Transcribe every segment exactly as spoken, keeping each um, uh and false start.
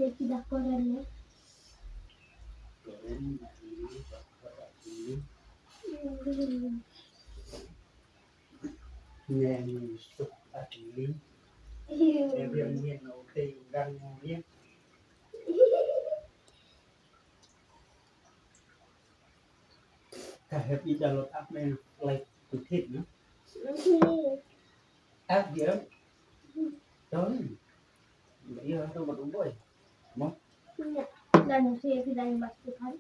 Tidak koran ya. Koran, ini, ini. Neng Yusuf Adli. Iya. Dia bilang dia nak utai orang dia. Ka hep i download app ne, like, to hit, no? App dia. Don. Iya, tu buat uboi. Mo? Iya. Dan saya tidak masukkan.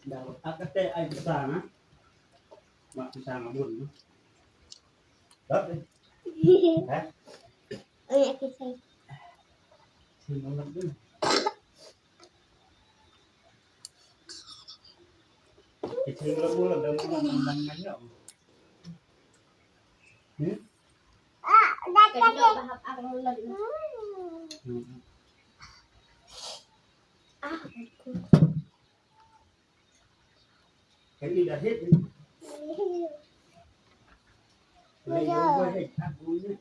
Dah, aku kata ai pisang, ah. Mak pisang abun, ah. Dah, eh. Hah? Ai aku sai. Sini lagi. Kita ulang-ulang dalam, dalam, dalam, dalam. Hmm? Ah, dah tadi. Hmm. Ah, aku. Kan ni dah hit ni. Dah hit, aku ni.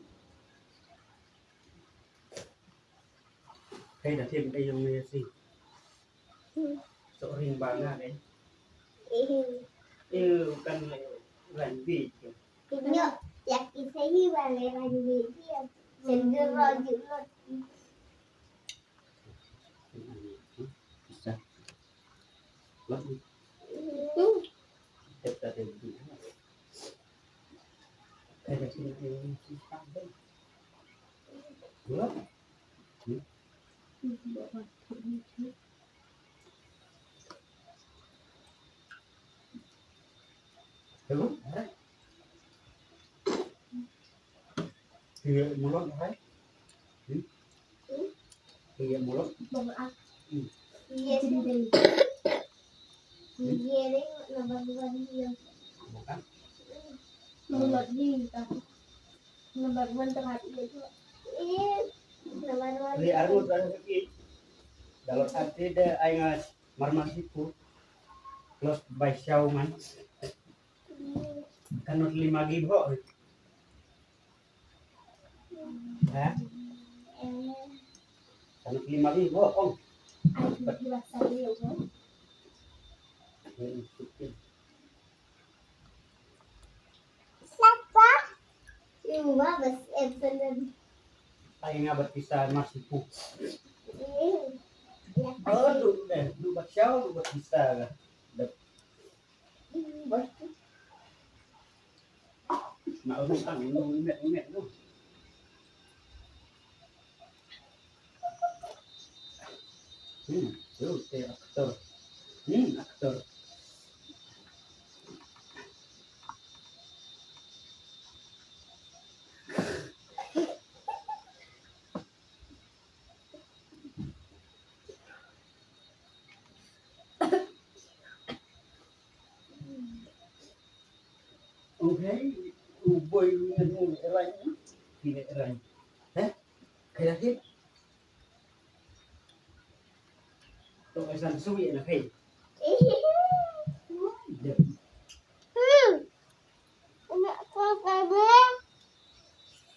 Kan dah hit, kan yang ni sih. Sok ring banga deh. Eh, bukan rugby. Nyo, ya kisah hi bang rugby dia. Sendiri rajin lot. Bisa. Lot. Tu. Kita tadi. Ada sini. Lot. Hmm. Hello? Iya, mulut, hai. Hmm? Iya, mulut. Bang, ah. Hmm. Iya, sih. Iya, deh, number one dia. Bukan? Mulut dia, kan. Number one terhati dia tu. Iya, number one. Li arngut, arngut lagi. Dalam hati dia, ai ngas. Marmar siku. Los bai siau man. Kanot lima gi bho. Ha? Kanot lima gi bho, ong. Sapa? Iwa bas ebsenen. Ai nga bat pisa masipu. Aduh deh, du bat siau, du bat pisa lah. Dep. Bas tu. Nak urus ang, urus ingat, ingat tu. Hmm, tu, tu aktor. Hmm, aktor. Okay, u boi ngan u le rai. Ki le rai. Heh? Kaya hit. To ai san sui na kai. Hmm. Nak kau kau.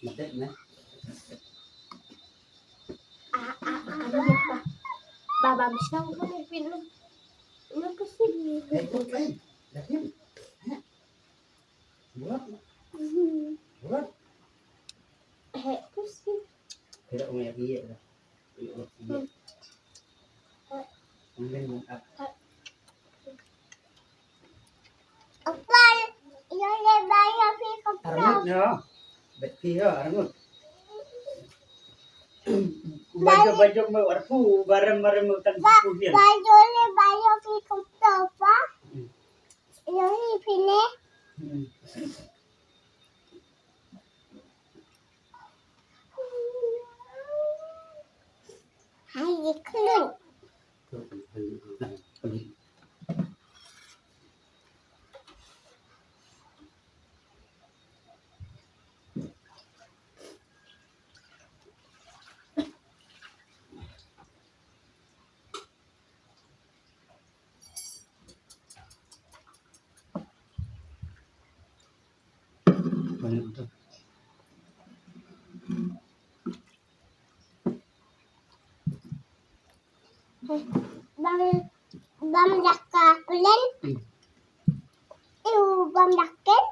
Matet na. Ah, ah, ah, ah, ah. Baba mesti kau ni pin. Nak ke sini. Eh, kau lain. Dah diam. Heh. Buat. Mhm. Buat. Heh, pusing. Tidak mau ya dia dah. Apa? Iya, iya, bayar pi kapto. Armut ya. Beti ya, armut. Baju, baju mau arpu, barang, barang mau tan ba-, sepuluh ya. Baju le bayar pi kapto, pa. Hmm. Iya, ini pine. Hmm. Hai, ikut. Bam, bam jaka kulen. Iu bam jaket.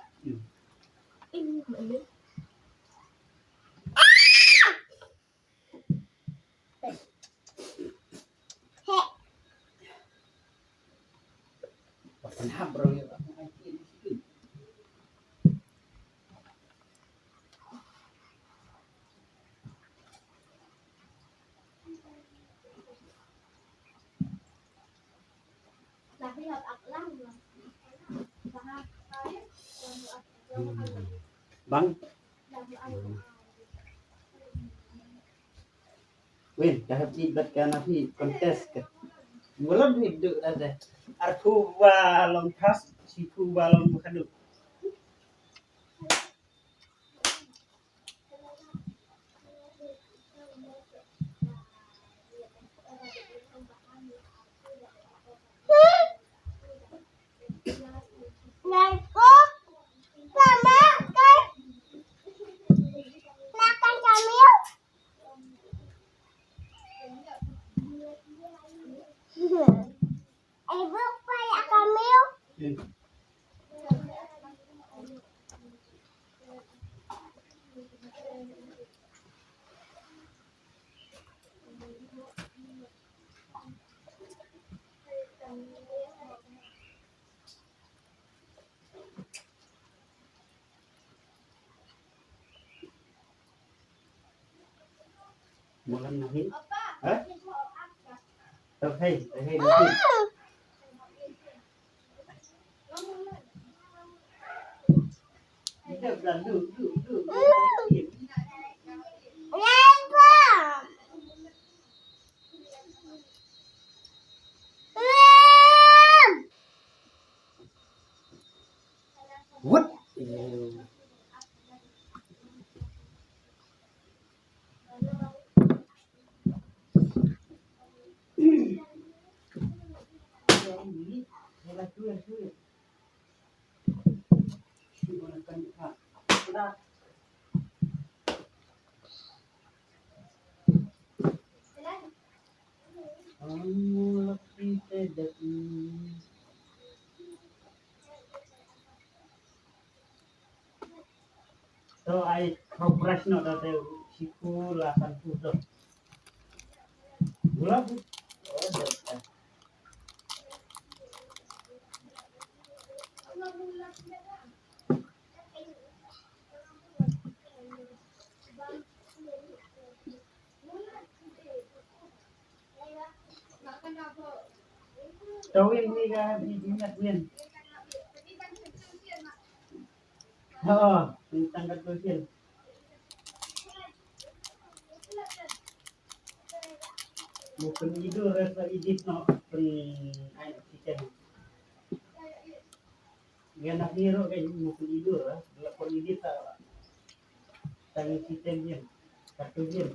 Bang. Win, ka hap ïeit bad ka na phi contest ka. Mula dwi duk da de. Arphew ba long pass, shiphew ba long khadduh. Mulan nahi. Ha? To, hei, hei, hei. Wut. To ai progress no da te siku la kan tu to. Gula bu. Tawin ni ga ni ni ni. Ha, ni tanggal tu sien. Mungkin itu rasa idit no pun ai chicken. Ïa, na phi ruh ka mut pyn-i dur, eh. La pyn-i ta. Tang ïa ki tem ïa. Katu ïa.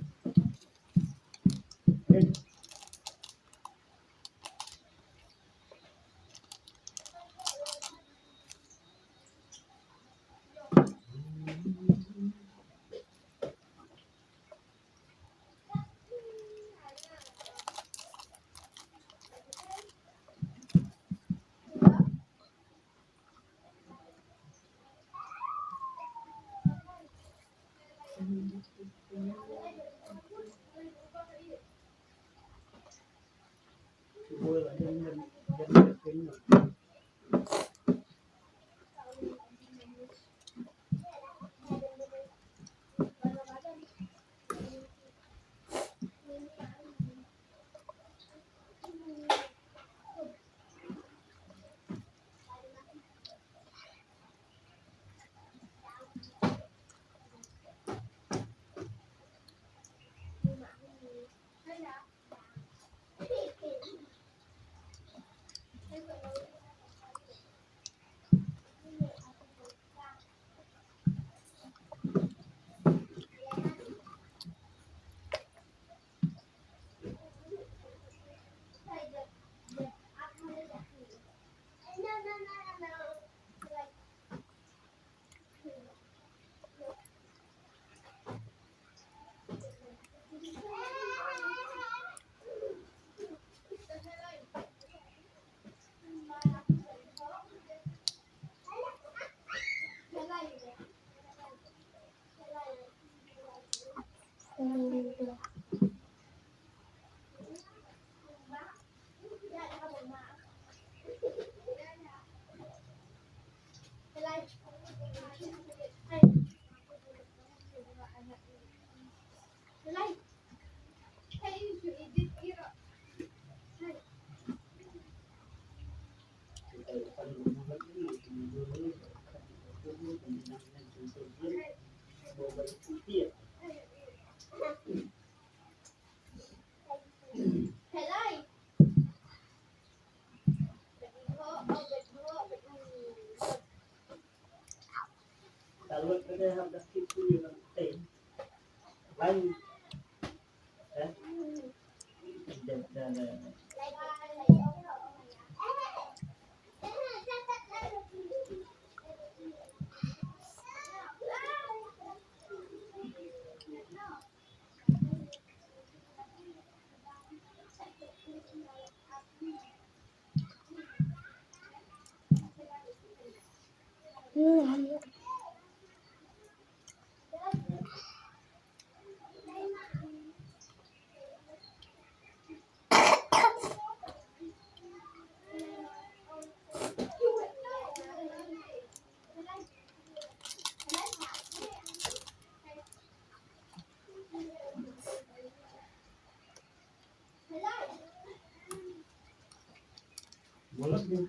Mulut ni.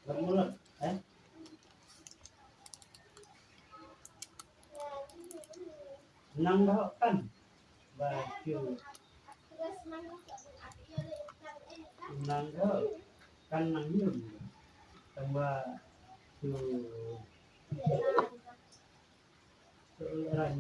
Mulut, eh? Nang doh kan? Ba shu. Nang doh kan nang yun. Tang ba shu. Shu ran.